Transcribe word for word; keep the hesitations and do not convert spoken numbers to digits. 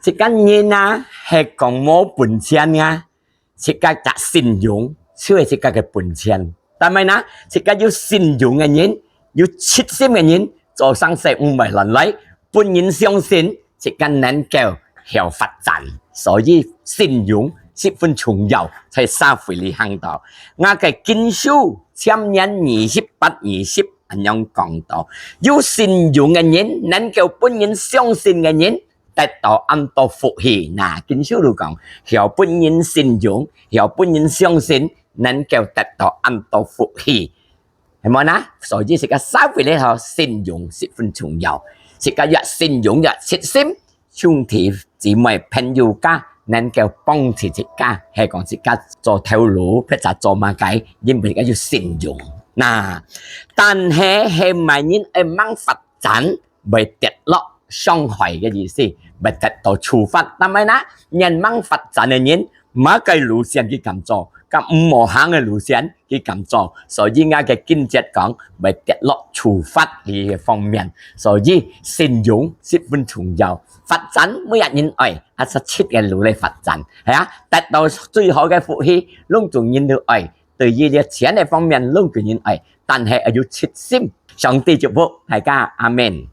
自家人啊，係講無本錢啊，自家个信用就係自家个本錢。但係呢，自家有信用个人，有直心个人，做生意毋會亂來，分人相信，自家能夠曉發展。所以信用十分重要，在社會裡行到。𠊎个經書箴言二十八二十恁樣講到，有信用个人，能夠分人相信个人，得到恁多福氣。那經書就講，曉分人信用，曉分人相信，能夠得到恁多福氣。係無呢？所以自家社會裡頭，信用十分重要。自家有信用，有直心，兄弟姊妹、朋友家能夠幫助自家，係講自家做頭路，或者做麼个，因為自家有信用。那，但係係麼人愛吂發展，會跌落傷害个意思，會得到處罰。但係呢，人吂發展个人，麼个路線佢敢做，該毋好行个路線佢敢做。所以𠊎个經節講，會跌落處罰這个方面。所以信用十分重要，發展每一人愛，啊，實際个路來發展，係啊，得到最好个福氣，攏總人都愛。對於這錢个方面，攏總人愛，但係愛有直心。上帝祝福大家，阿們。